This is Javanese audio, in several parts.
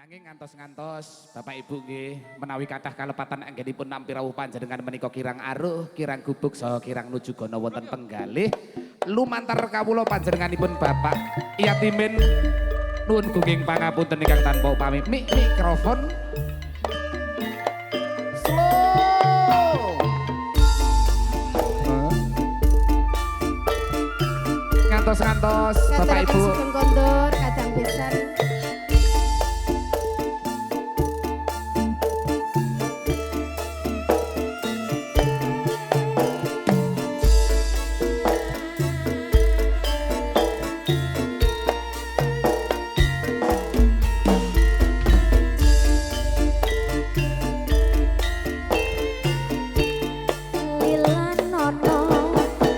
Nanging ngantos-ngantos Bapak Ibu nggih menawi kathah kalepatan anggenipun nampi rawuh panjenengan menika kirang aruh, kirang gubuk saha kirang nuju gana wonten penggalih lumantar kawula panjenenganipun Bapak Yatimin nuwun gunging pangapunten ingkang tanpa upami. Mikrofon slow. Ngantos-ngantos Bapak Ibu sugeng kondur kadang pisan.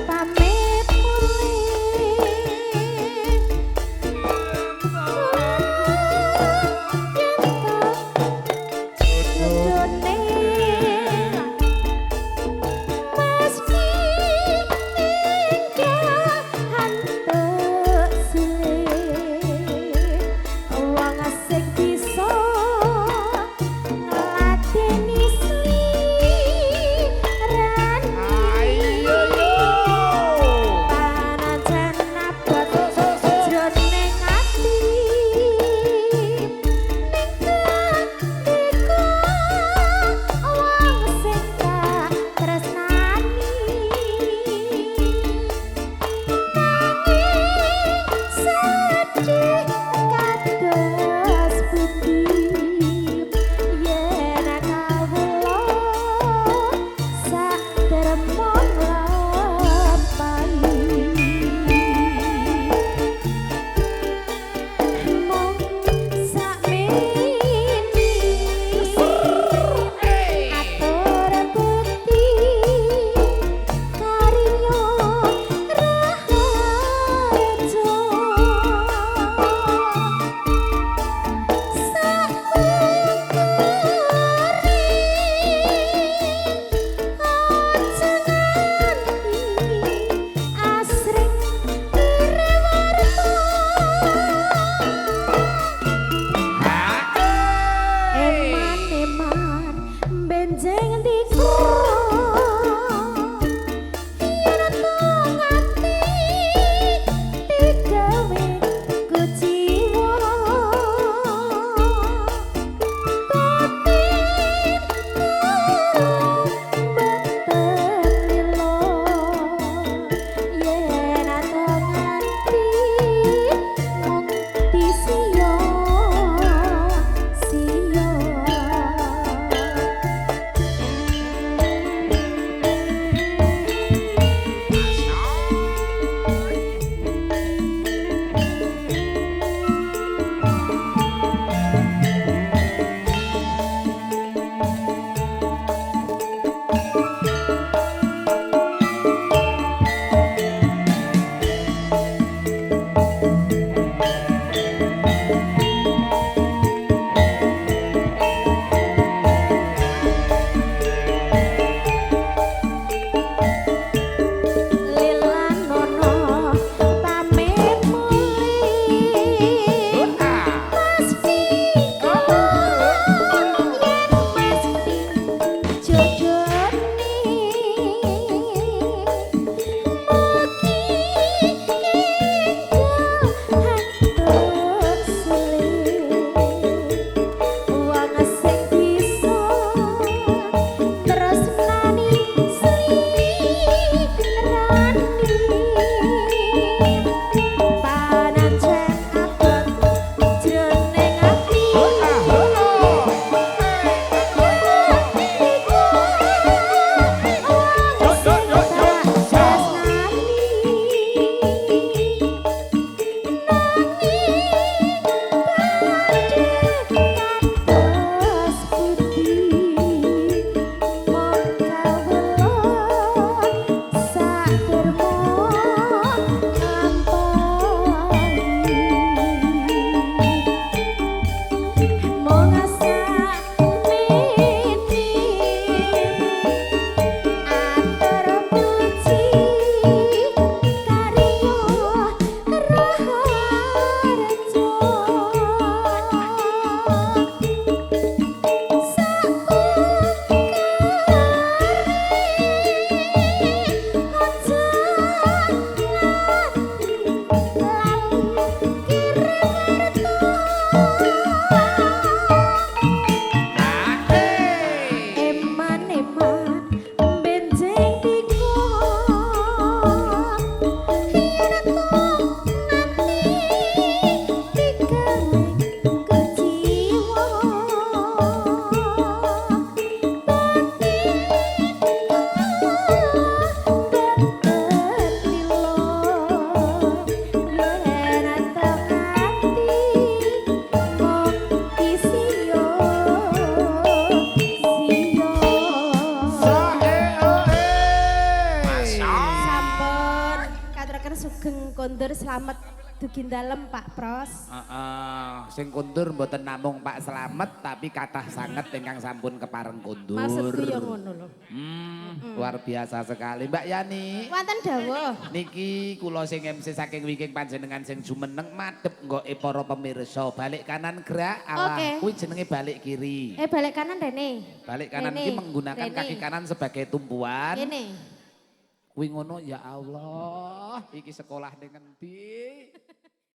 Pamit mulih. kondur slamet dugi dalem, Pak Pros. Heeh, sing kondur mboten namung Pak Slamet, tapi kathah sanget ingkang sampun kepareng kondur. Maksudku ya ngono lho. Luar biasa sekali, Mbak Yani. Wonten dawuh. Niki kula sing MC saking wingking, panjenengan sing jumeneng madhep nggoke para pemirsa. Balik kanan gerak, alah, kuwi jenenge balik kiri. Eh, balik kanan rene. Balik kanan Rene, iki menggunakan rene. Kaki kanan sebagai tumpuan. Rene. Kuwi ngono, ya Allah, iki sekolah ning ngendi?